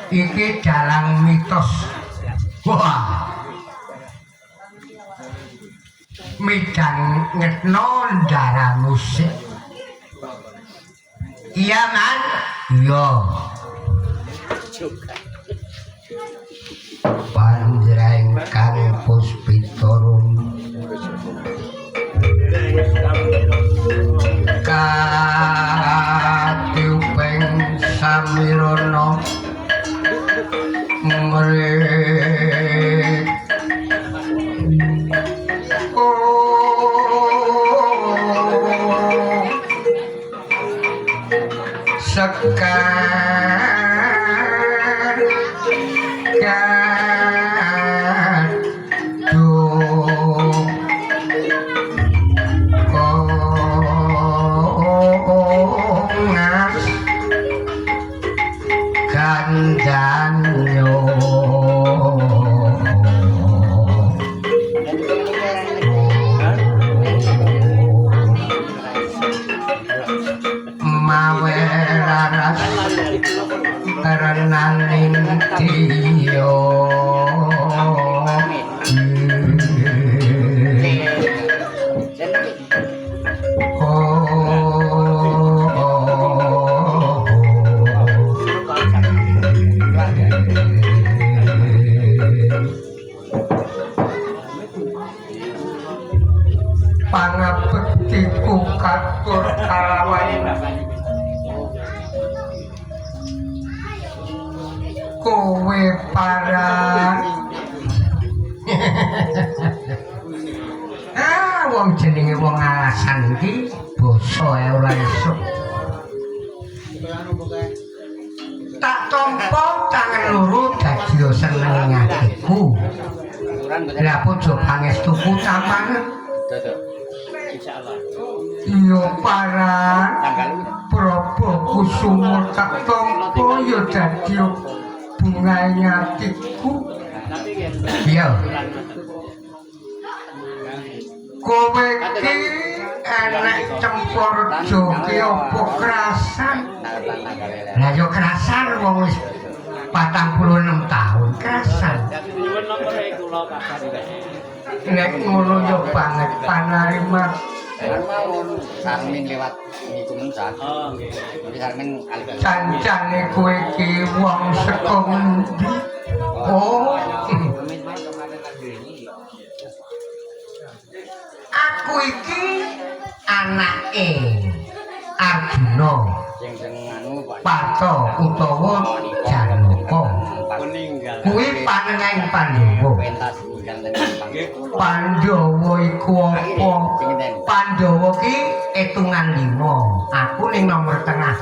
Iki dalang mitos. Wah. Midang ngetno ndara musik. Iya, Man? Iya. Panjreng kang puspitorum katiupeng samirana mrek sekar kadung kongas gandanyo mawe raras renaning diya. Pangabektiku katur kalawan kowe para wong jenenge wong alasan iki basa ae ora iso. Tak tampa tangan loro dadi seneng atiku. Lah pujo pangestuku tampane. Iya para Prabu Kusuma tak tampa ya dadi bungahe atiku. Iya. Kowe ki enek Cemporjo ki apa krasan? Lah ya krasan wong wis 46 tahun krasan. Nek ngono ya banget panarima. Sarmin lewat niku mensan. Oh nggih. Jadi Sarmin alif. Cancane kowe ki wong saka ngendi? Oh. Aku iki anake Arjuna Sing sing anu Pak. Parta utawa Janaka. Meninggal. Kuwi panengahing Pandhawa. Pentas ingkang ten Pandhawa iku apa? Pandhawa ki hitungan 5. Aku ning nomor tengah.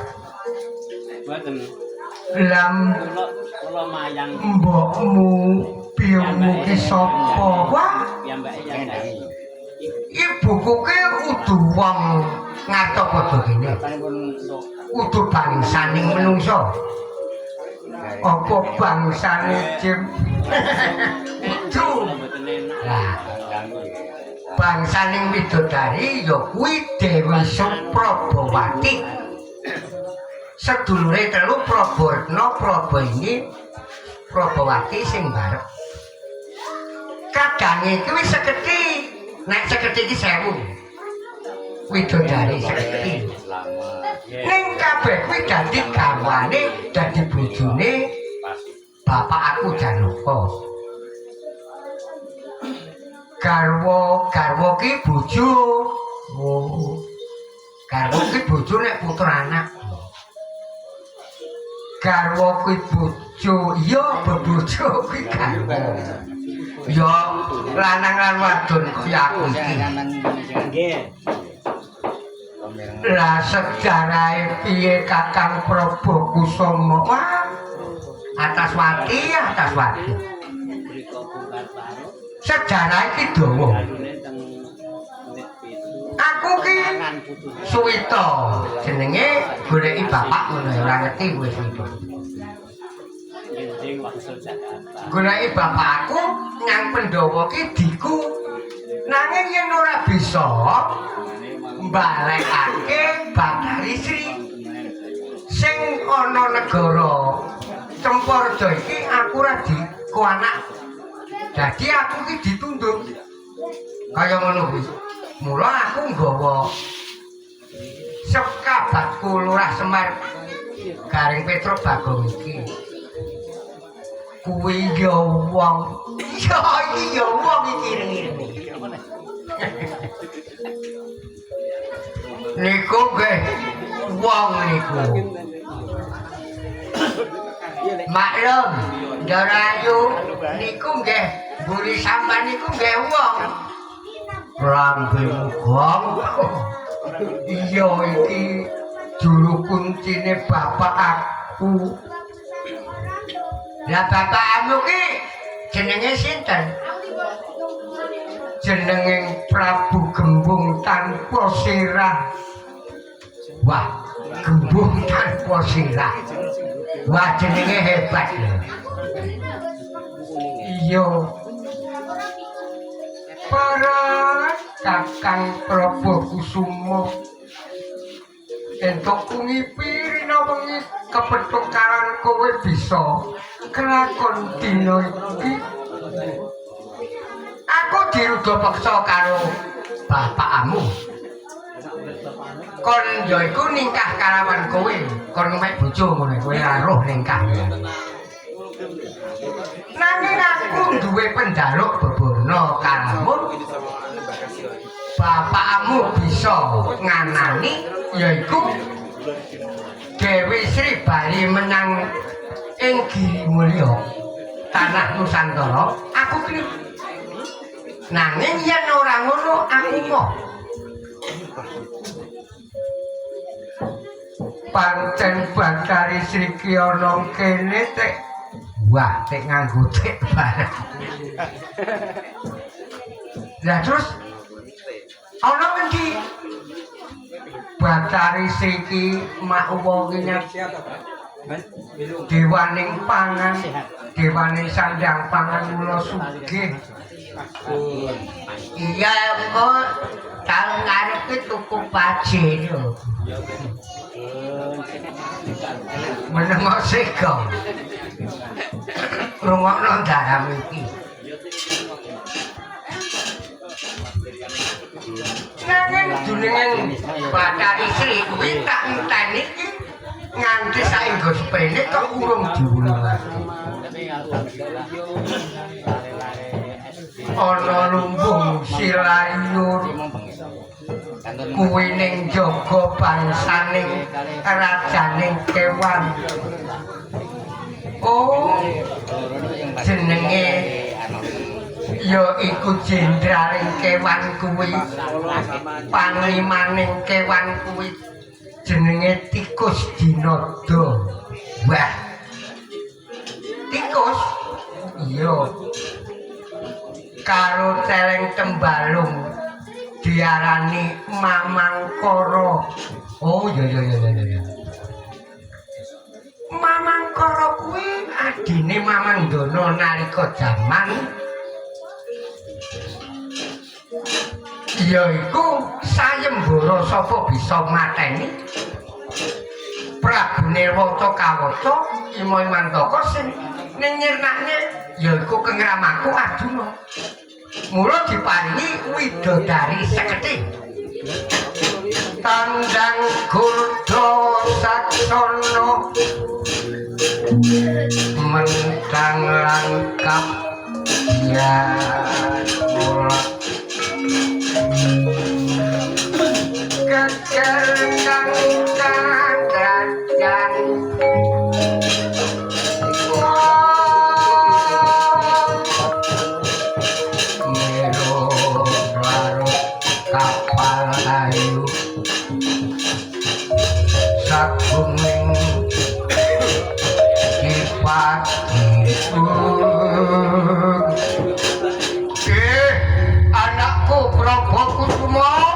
Mboten. Lam Kula kula mayang mbokmu biyungmu ki sapa? Wah, piyambake yang ibuku ki udu wong ngarto padha kene. Udu bangsaning menungsa. Apa bangsane Jim? Udu. Mboten enak. Lah, bangsaning widodari ya kuwi Dewi Suprabawati. Sedulure telu Prabarna, Prabaini, Prabawati sing barep. Kadange iki wis sekedhi. Nek sekedhi iki 1000. Widodari sekedhi. Ning kabeh kuwi dadi garwane, dadi bojone bapak aku Janaka. Garwa, garwa ki bojo. Oh. Garwa ki bojo nek putra anak. Garwa kuwi bojo, iya bebojo kuwi garwa. Ya lanang lan wadon kaya aku iki. Nggih. Lah sejarahe piye Kakang Prabu Kusuma? Wah, atas wati, atas wati. Mriko bongkar paruk. Sejarah iki dawa. Dalune teng menit 7. Aku ki Suwita jenenge goleki bapak ngono ya ora ngerti kowe Suwita. Benjing wangsul Jakarta. Goleki bapak aku nyang Pandhawa ki diku. Nanging yen ora bisa mbalekake Bathari Sri sing ana negara Cemporjo iki aku ora diku anak. Dadi aku iki ditunduk. Kaya ngono kuwi. Mula aku nggawa sekabatku Lurah Semar Gareng Petruk Bagong iki. Kuwi ya wong. Ya iki ya wong iki ireng-ireng. Niku nggih wong niku. Maklum, Ndara Ayu niku nggih mburi sampean niku nggih wong. Lambemu gong. Iya iki juru kuncine bapak aku. Lah bapakmu ki jenenge sinten? Jenenge Prabu Gembung Tanpa Sirah. Wah, Gembung Tanpa Sirah. Wah, jenenge hebat lho. Iya. Para Kakang Prabu Kusuma entuk ngipi rina wengi kepethuk karan kowe bisa kelakon dina iki. Aku diruda peksa karo bapakmu. Kon ya iku ningkah karawan kowe, kon ngemek bojo ngono kowe aruh ningkah. Nanging aku duwe penjaluk bebono karamun. Bapakmu bisa nganani yaiku Dewi Sri bali menang ing Giri Mulya tanah Nusantara. Aku ki nanging yen ora ngono aku moh. Pancen Bathari Sri ki ana kene tek wah tek nganggo tek bareng. Lah terus ana ngendi Bathari Sri ki mak wong ki dewaning pangan, dewaning sandang pangan mula sugih. Iya engko taun ngarep ki tuku paje lho. Menengok sego. Rungokno daram iki. Nanging jenenge Bathari Sri kuwi tak enteni iki nganti saengga sepene kok urung diwulungake. Ana lumbung silayur kuwi ning jaga bangsaning rajaning kewan. Oh, jenenge ya iku jendraling kewan kuwi, panglimaning kewan kuwi jenenge Tikus Dinada. Wah, tikus iya karo celeng tembalung diarani Mamangkara. Oh iya iya iya iya. Mamangkara kuwi adine Mamangdana nalika jaman yaiku sayembara sapa bisa mateni Prabu Nirwata Kawaca Ima Imantaka sing nyirnakne yaiku kengramaku Arjuna. Mula diparingi widodari seketi. Tandang gurda saksana mentang langkap ya mula keker kang kadrajan mero klaro kapal ayu sakuming dipati. Anakku Prabu Kusuma